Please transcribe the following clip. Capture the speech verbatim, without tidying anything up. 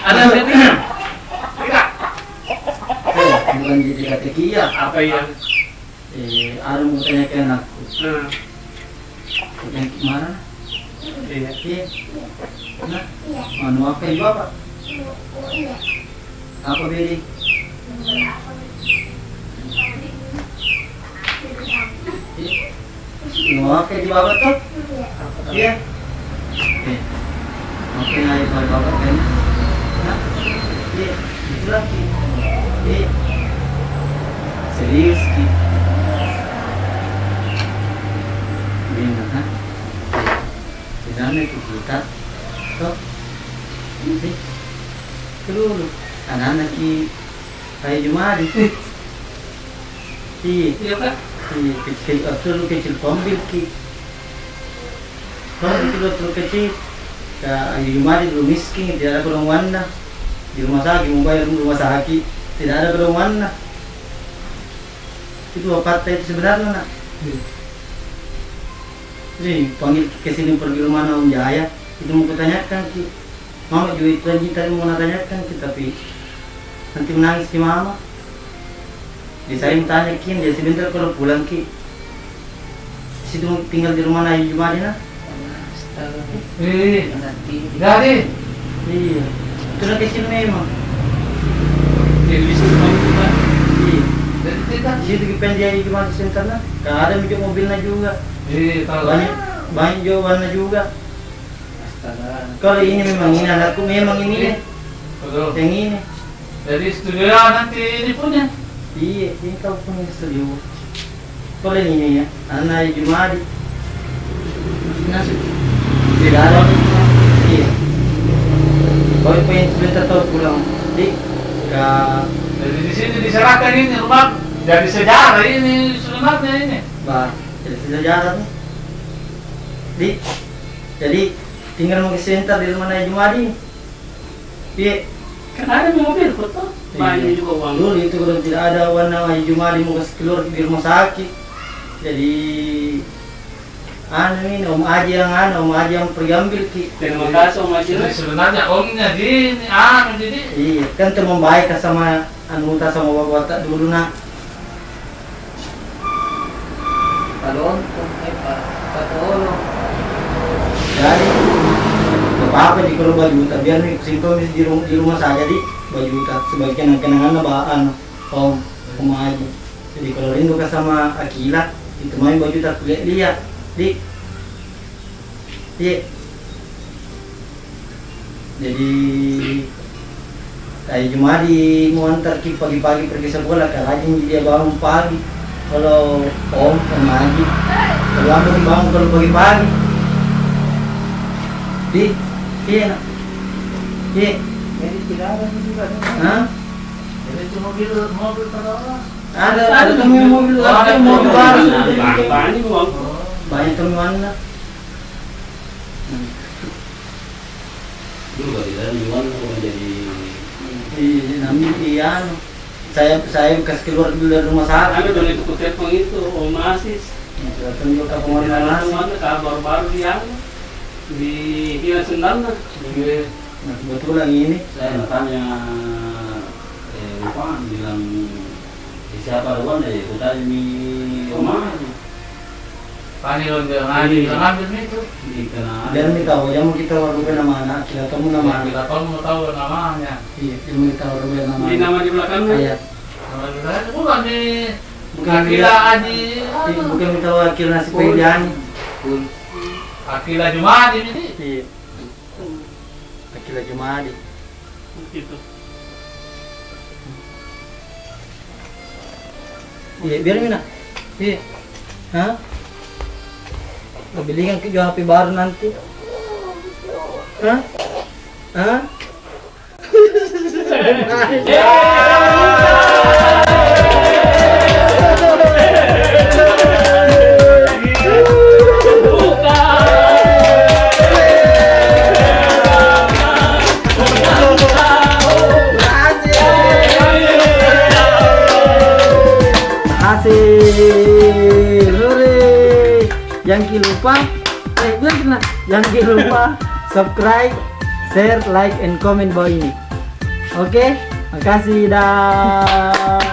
Ada tadi? Tidak. Eh, bukan di teka-teki ya. Apa ya? Eh, ada mau tanyakan aku. Hmm. Bukan gimana? Iya. Iya. Nah, anu apa di bapak? Apa beli? Iya. Mau apa di bapak tuh? Iya. Eh. Oke, ayo, kalau bapak kan. Nah, iya, itulah ki. Iya. Serius ki. Iya, nah. Di sana ki kita. Tuh. Iya. Dulu, anak-anak ki. Ayo, Jumadi. Iya. Iya, Kak. Iya, kecil, waktu dulu kecil pambil ki. Kalau itu waktu kecil, ya, ayo, Jumadi dulu miskin, tidak ada kodong wanna. Di rumah sakit, mau bayar rumah sakit, tidak ada kodong wanna. Itu bapakta itu sebenarnya, nak. Iya. Jadi, panggil ke sini pergi rumahna Om Jaya. Itu mau kutanyakan ki. Mama juga itu tadi, tadi mau natanyakan ki, tapi nanti menangis ki mama. Di saya mau tanya ki, dia sebentar kalau pulang ki. Situ tinggal di rumahna Jumadi, nah. Astaga. Eh, jadi? Iya. Itu nak kecil memang. Jadi di situ kamu juga? Iya. Jadi kita? Situ ki pengen dia Jumadi sebentar, nah. Kan ada juga mobilna juga. Iya, tahu. Banyak, banyak juga warna juga. Astaga. Kalau ini memang ini anakku, memang ini, ya. Betul. Yang ini. Jadi studio nanti ini punya? Iya, ini kau punya studio. Kalau ini, ya, anak Jumadi. Nasib. Tidak ada. Iya. Kau pengen sebentar tahu pulang. Di, ka- Jadi di sini diserahkan ini rumah. Jadi sejarah ini sebenarnya ini. Bah, jadi sejarah tuh. Di, jadi tinggal mau sebentar di rumahna Jumadi. Iya. Kan ada mobil ko toh. Iya. Banyak juga uang. Dulu itu kalau tidak ada warna Jumadi mau kasih keluar di rumah sakit. Jadi, anu ini, Om Aji yang anu, Om Aji yang pergi ambil ki. Terima kasih, Om Aji. Jadi sebenarnya omnya di ini, anu, jadi. Iya, kan teman baik sama anu ta sama bapak ta dulu, nak. Patolong, eh, pa-, patolong. Jadi, gak apa-apa ji kalau bajuta, biar mi simpan di ru-, di rumah saja di bajuta, sebagai kenang-kenangan na ba anu, Om, Om Aji. Jadi kalau rindu ka sama Akila, itu mai bajuta kuliah-lihat, di. Iya. Jadi, hari Jumadi mau antar ki pagi-pagi pergi sekolah, ka rajin dia bangun pagi. Kalau Om, Om Aji, terlambat bangun kalau pagi-pagi. Di, iya, nak. Iya. Jadi tidak ada juga, nih. Hah? Jadi cuma mobil, mobil pada orang. Ada, ada temen mobil, ada mobil baru. Banyak temen warna. Dulu bagi saya memang orang jadi. Iya, namanya iya, anu. Saya, saya bekas keluar dulu dari rumah sakit. Ada dong itu ku telepon itu, Om Asis. Iya, sudah tunjuk ke pengumuman Asis. Mana kabar baru di anu, di Hilang Sendang, nah. Iya. Nah, kebetulan ini. Saya nak tanya, eh, lupa bilang, eh, siapa ada warna ya, ku tanya mi Om Asis. Tanya dong dia, ngambil, iya, ngambil mi itu. Iya, kena. Biar mi tahu, jangan kita warna nama anak, kita tahu nama anak. Kita tahu, tahu namanya. Iya, jangan kita warna nama. Di nama di belakangnya? Iya. Nama di belakangnya, bukan di, bukan Akila Aji, iya, anu. Bukan mi tahu Akila nasi payung. Akila Jumadi ini. Iya. Akila Jumadi. Gitu. Iya, biar mi, nak. Iya. Hah? Mau belikan ki juga H P baru nanti. Hah? Hah? Hasil. Hore. Jangan ki lupa. Eh, biar kena. Jangan ki lupa subscribe, share, like, and comment bawah ini. Oke, makasih, dah.